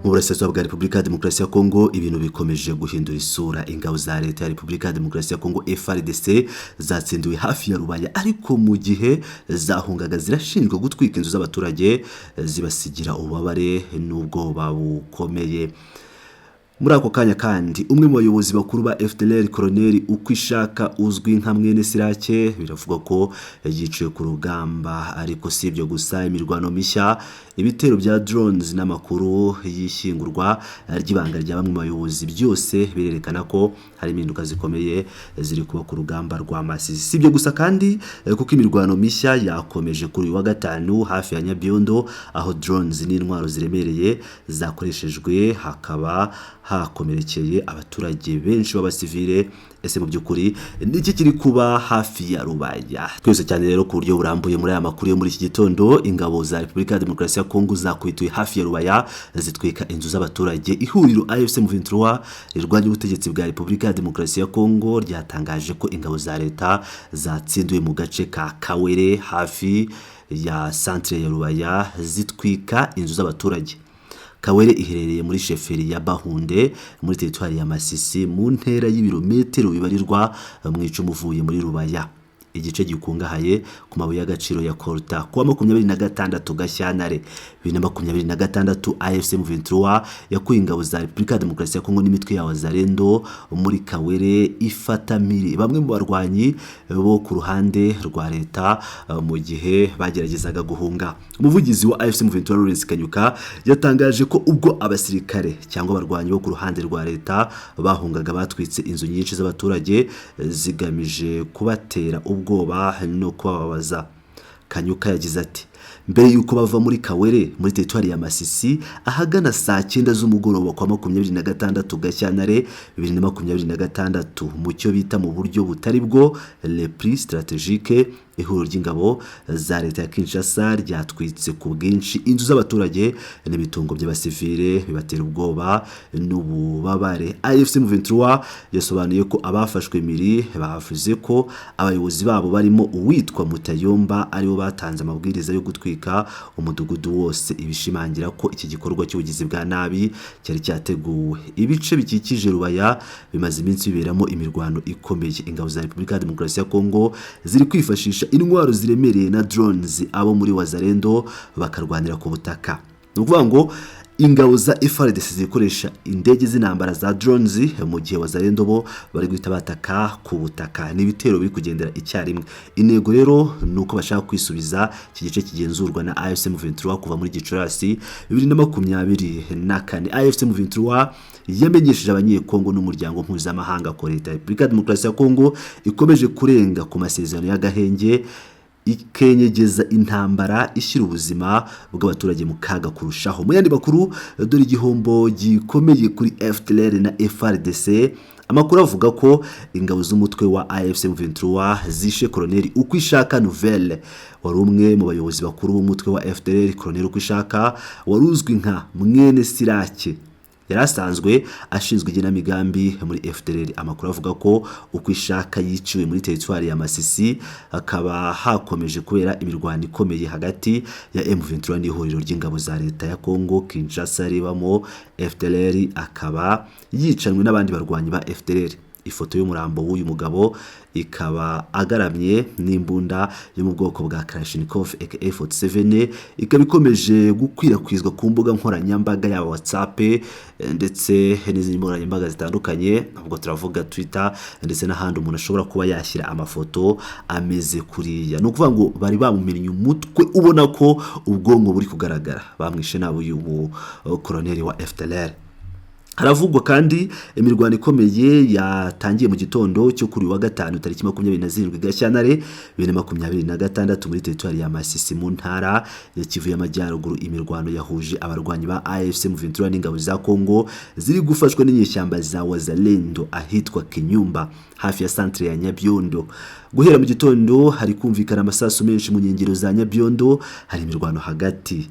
Mu burasirazuba bwa Repubulika ya Demokarasi ya Kongo ibintu bikomeje guhindura isura. Ingabo za leta ya Repubulika ya Demokarasi ya Kongo FARDC zatsindiwe hafi ya Rubaya, ariko mu gihe zahungaga zirashinjwa gutwika inzu z'abaturage, zibasigira ububabare n'ubwoba bukomeye. Muri ako kanya kandi, umwe mu bayobozi bakuru ba FDLR, Colonel Ukwishaka uzwi nka Mwene Sirake, biravugwa ko yiciwe ku rugamba. Ariko si ibyo gusa, imirwano mishya, ibitero bya drones n'amakuru y'ishyingurwa ry'ibanga rya bamwe mu bayobozi, byose birerekana ko hari impinduka zikomeye ziri kuba ku rugamba rwa Masisi. Si ibyo gusa kandi, kuko imirwano mishya yakomeje kuri uyu wa gatanu hafi ya Nyabiondo, aho drones n'intwaro ziremereye zakoreshejwe, hakaba hakomerekeye abaturage benshi b'abasivile. Ese mu by'ukuri niki kiri kuba hafi ya Rubaya? Twese cyane rero ku buryo burambuye muri aya makuru yo muri iki gitondo. Ingabo za Repubulika ya Demokarasi ya Kongo zakwituye hafi ya Rubaya, zitwika inzu z'abaturage. Ihuriro AFC M23 rirwanya ubutegetsi bwa Repubulika ya Demokarasi ya Kongo ryatangaje ko ingabo za leta zatsindiwe mu gace ka Kawere hafi ya centre ya Rubaya, zitwika inzu z'abaturage. Kawere iherereye muri sheferi ya Bahunde muri teritwari ya Masisi, mu ntera y'ibirometero bibarirwa mu 10 uvuye muri Rubaya, igice gikungahaye ku mabuye y'agaciro ya coltan. Kuwa 26 Gashyantare 2026, AFC M23 yakuye ingabo za Repubulika ya Demokarasi ya Kongo n'imitwe ya Wazalendo muri Kawere, ifata miri bamwe mu barwanyi bo ku ruhande rwa leta mu gihe bageragezaga guhunga. Umuvugizi wa AFC M23, Lawrence Kanyuka, yatangaje ko ubwo abasirikare cyangwa abarwanyi bo ku ruhande rwa leta bahungaga, batwitse inzu nyinshi z'abaturage zigamije kubatera ubwoba no kubababaza. Kanyuka yagize ati: "Mbere y'uko bava muri Kawere muri teritwari ya Masisi, ahagana saa 9 z'umugoroba kwa 26 Gashyantare 2026, mu cyo bita mu buryo butari bwo repli stratégique, ihuriro ry'ingabo za leta ya Kinshasa ryatwitse ku bwinshi inzu z'abaturage n'imitungo by'abasivile, bibatera ubwoba n'ububabare." AFC M23 yasobanuye ko abafashwe miri bavuze ko abayobozi babo barimo uwitwa Mutayomba aribo batanze amabwiriza yo gutwika umudugudu wose, ibishimangira ko iki gikorwa cy'ubugizi bwa nabi cyari cyateguwe. Ibice bikikije Rubaya bimaze iminsi biberamo imirwano ikomeye. Ingabo za Repubulika ya Demokarasi ya Kongo ziri kwifashisha intwaro ziremereye na drones, abo muri Wazalendo bakarwanira ku butaka. Ni ukuvuga ngo ingabo za FARDC zikoresha indege z'intambara za drones, mu gihe Wazalendo bo bari guhita bataka ku butaka. Ni ibitero biri kugendera icyarimwe. Intego rero ni uko bashaka kwisubiza iki gice kigenzurwa na AFC M23 kuva muri Gicurasi 2024. AFC M23 yamenyesheje Abanyekongo n'umuryango mpuzamahanga ko leta ya Repubulika ya Demokarasi ya Kongo ikomeje kurenga ku masezerano y'agahenge, ikenyegeza intambara ishyira ubuzima bw'abaturage mu kaga kurushaho. Mu yandi makuru, dore igihombo gikomeye kuri FDLR na FARDC. Amakuru avuga ko ingabo z'umutwe wa AFC M23 zishe Colonel Ukwishaka Nouvelle, wari umwe mu bayobozi bakuru b'umutwe wa FDLR. Colonel Ukwishaka wari uzwi nka Mwene Sirake yari asanzwe ashinzwe igenamigambi muri FDLR. Amakuru avuga ko Ukwishaka yiciwe muri teritwari ya Masisi, hakaba hakomeje kubera imirwano ikomeye hagati ya M23 n'ihuriro ry'ingabo za leta ya Kongo Kinshasa ribamo FDLR, akaba yicanwe n'abandi barwanyi ba FDLR. Ifoto y'umurambo w'uyu mugabo ikaba agaramye n'imbunda yo mu bwoko bwa Kalashnikov AK-47, ikaba ikomeje gukwirakwizwa ku mbuga nkoranyambaga, yaba WhatsApp ndetse n'izindi nkoranyambaga zitandukanye, ubwo turavuga Twitter ndetse n'ahandi umuntu ashobora kuba yashyira amafoto ameze kuriya. Ni ukuvuga ngo bari bamumennye umutwe, ubona ko ubwonko buri kugaragara. Bamwishe nabi uyu mu koloneli wa FDLR. Haravugwa kandi imirwano ikomeye yatangiye mu gitondo cyo kuri uyu wa gatanu tariki 27 Gashyantare 2026 muri teritwari ya Masisi mu ntara ya Kivu y'Amajyaruguru. Imirwano yahuje abarwanyi ba AFC M23 n'ingabo za Kongo ziri gufashwa n'inyeshyamba za Wazalendo ahitwa Kinyumba hafi ya centre ya Nyabiondo. Guhera mu gitondo hari kumvikana amasasu menshi mu nkengero za Nyabiondo. Hari imirwano hagati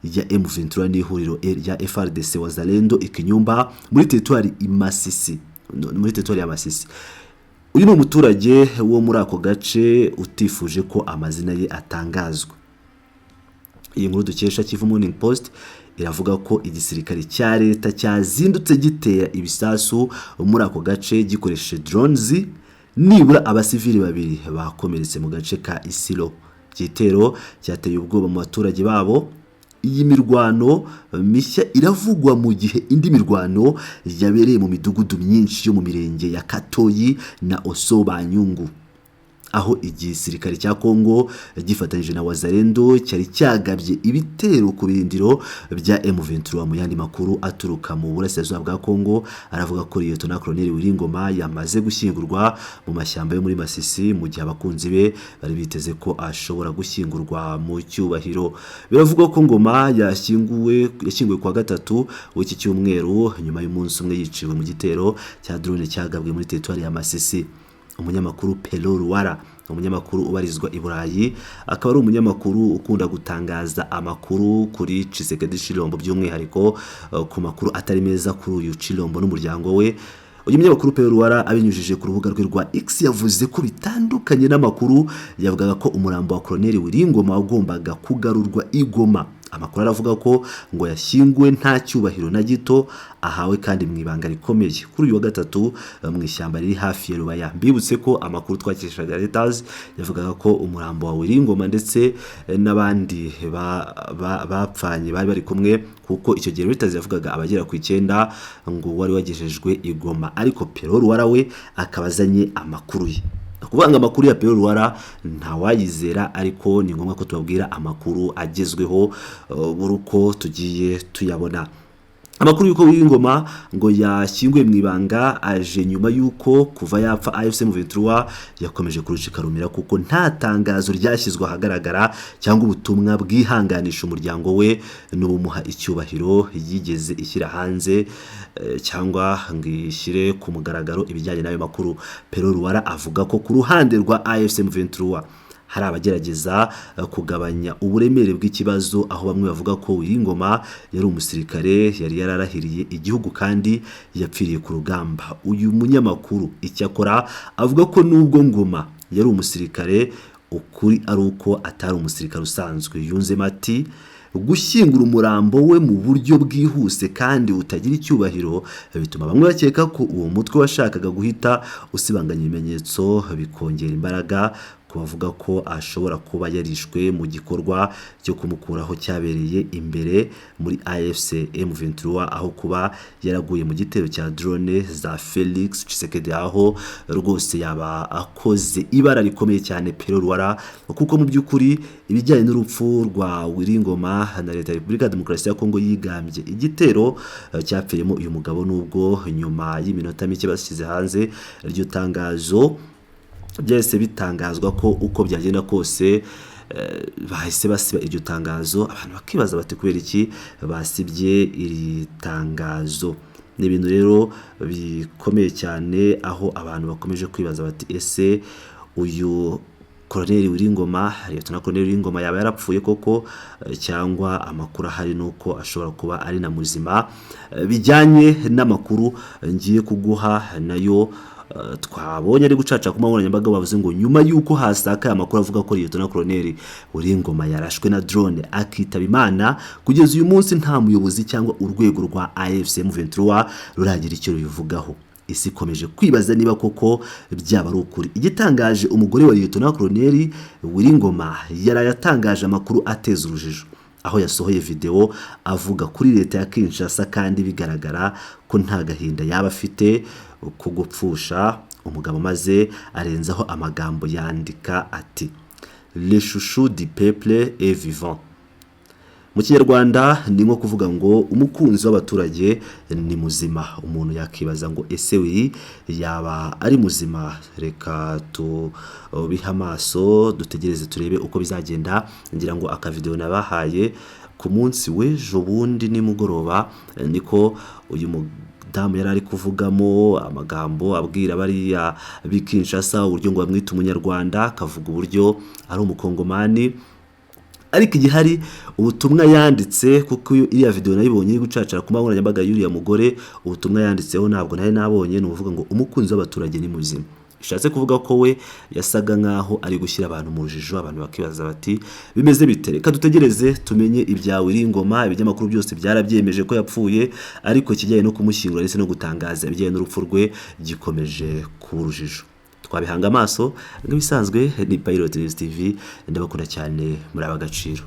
ya M23 n'ihuriro rya FARDC Wazalendo Ikinyumba muri teritwari Imasisi, muri teritwari ya Masisi. Uyu ni umuturage wo muri ako gace utifuje ko amazina ye atangazwa. Iyi nkuru dukesha Kivu Morning Post iravuga ko igisirikare cya leta cyazindutse gitera ibisasu muri ako gace gikoresheje drones. Nibura abasivili babiri bakomeretse mu gace ka Isiro. Igitero cyateye ubwoba mu baturage babo. Iyi mirwano mishya iravugwa mu gihe indi mirwano yabereye mu midugudu myinshi yo mu mirenge ya Katoyi na Osobanyungu, aho igisirikare cya Kongo gifatanyije na Wazalendo cyari cyagabye ibitero ku birindiro bya M23. Mu yandi makuru aturuka mu burasirazuba bwa Kongo aravuga ko Lieutenant Colonel Willy Ngoma yamaze gushyingurwa mu mashyamba yo muri Masisi, mu gihe abakunzi be bari biteze ko ashobora gushyingurwa mu cyubahiro. Biravugwa ko Ngoma yashyinguwe kuwa gatatu w'iki cyumweru, nyuma y'umunsi umwe yiciwe mu gitero cya drone cyagabwe muri teritwari ya Masisi. Umunyamakuru Pero Ruwara, umunyamakuru ubarizwa i Burayi, akaba ari umunyamakuru ukunda gutangaza amakuru kuri Tshisekedi Tshilombo, by'umwihariko ku makuru atari meza kuri uyu Tshilombo n'umuryango we. Uyu munyamakuru Pero Ruwara, abinyujije ku rubuga rwe rwa X, yavuze ko bitandukanye n'amakuru yavugaga ko umurambo wa Colonel Willy Ngoma wagombaga kugarurwa i Goma. Amakuru aravuga ko ngo yashyinguwe nta cyubahiro na gito ahawe kandi mu ibanga rikomeye kuri uyu wa gatatu mu ishyamba riri hafi ya Rubaya. Mbibutse ko amakuru twakeshaga Reuters yavugaga ko umurambo wa Willy Ngoma ndetse n'abandi bapfanye bari bari kumwe, kuko icyo gihe Reuters yavugaga abagera ku 9, ngo wari wagejejwe i Goma, ariko Pero Ruwara we akaba azanye amakuru ye. Kuvuga ngo amakuru ya Pero Ruwara ntawayizera, ariko ni ngombwa ko tubabwira amakuru agezweho buri uko tugiye tuyabona. Amakuru y'uko Willy Ngoma ngo yashyinguwe mu ibanga aje nyuma y'uko kuva yapfa AFC M23 yakomeje kurucikarumira, kuko nta tangazo ryashyizwe ahagaragara cyangwa ubutumwa bwihanganisha umuryango we n'ubumuha icyubahiro yigeze ishyira hanze cyangwa ngo ishyire ku mugaragaro ibijyanye n'ayo makuru. Pero Ruwara avuga ko ku ruhande rwa AFC M23 hari abagerageza kugabanya uburemere bw'ikibazo, aho bamwe bavuga ko Willy Ngoma yari umusirikare, yari yararahiriye igihugu kandi yapfiriye ku rugamba. Uyu munyamakuru icyakora avuga ko nubwo Ngoma yari umusirikare, ukuri ari uko atari umusirikare usanzwe. Yunzemo ati: "Gushyingura umurambo we mu buryo bwihuse kandi butagira icyubahiro bituma bamwe bakeka ko uwo mutwe washakaga guhita usibanganya ibimenyetso, bikongera imbaraga ku bavuga ko ashobora kuba yarishwe mu gikorwa cyo kumukuraho cyabereye imbere muri AFC M23, aho kuba yaraguye mu gitero cya drone za Felix Tshisekedi." Aho rwose yaba akoze ibara rikomeye cyane Pero Ruwara, kuko mu by'ukuri ibijyanye n'urupfu rwa Willy Ngoma na Leta ya Repubulika ya Demokarasi ya Kongo yigambye igitero cyapfiriyemo uyu mugabo, nubwo nyuma y'iminota mike bashyize hanze iryo tangazo byahise bitangazwa ko uko byagenda kose bahise basiba iryo tangazo. Abantu bakibaza bati: "Kubera iki basibye iri tangazo?" Ni ibintu rero bikomeye cyane, aho abantu bakomeje kwibaza bati: "Ese uyu Colonel Willy Ngoma, Lieutenant Colonel Willy Ngoma, yaba yarapfuye koko, cyangwa amakuru ahari ni uko ashobora kuba ari na muzima?" Bijyanye n'amakuru ngiye kuguha nayo twabonye ari gucaca ku nkoranyambaga, bavuze ngo nyuma y'uko hasakaye amakuru avuga ko Lieutenant Colonel Willy Ngoma yarashwe na drone akitaba Imana, kugeza uyu munsi nta muyobozi cyangwa urwego rwa AFC M23 ruragira icyo rubivugaho. Isi ikomeje kwibaza niba koko byaba ari ukuri. Igitangaje, umugore wa Lieutenant Colonel Willy Ngoma yaraye atangaje amakuru ateza urujijo, aho yasohoye video avuga kuri leta ya Kinshasa, kandi bigaragara ko nta gahinda yaba afite ko gupfusha umugabo, maze arenzaho amagambo yandika ati: "Le chouchou du peuple est vivant." Mu Kinyarwanda ni nko kuvuga ngo umukunzi w'abaturage ni muzima. Umuntu yakibaza ngo: "Ese Willy yaba ari muzima?" Reka tubihe amaso, dutegereze turebe uko bizagenda. Ngira ngo akavideo nabahaye ku munsi w'ejo bundi nimugoroba niko uyu mudamu yari ari kuvugamo amagambo abwira bariya b'i Kinshasa uburyo ngo bamwite Umunyarwanda, akavuga uburyo ari Umukongomani. Ariko igihari, ubutumwa yanditse, kuko iriya video nayibonye iri gucacara ku mbuga nkoranyambaga y'uriya mugore, ubutumwa yanditseho ntabwo nari nabonye, ni ukuvuga ngo umukunzi w'abaturage ni muzima. Bishatse kuvuga ko we yasaga nkaho ari gushyira abantu mu rujijo, abantu bakibaza bati bimeze bite? Reka dutegereze tumenye ibya Willy Ngoma. Ibinyamakuru byose byarabyemeje ko yapfuye, ariko ikijyanye no kumushyingura ndetse no gutangaza ibijyanye n'urupfu rwe gikomeje kuba urujijo. Twabihanga amaso nk'ibisanzwe. Ni Pilot News TV, ndabakunda cyane, muri ab'agaciro.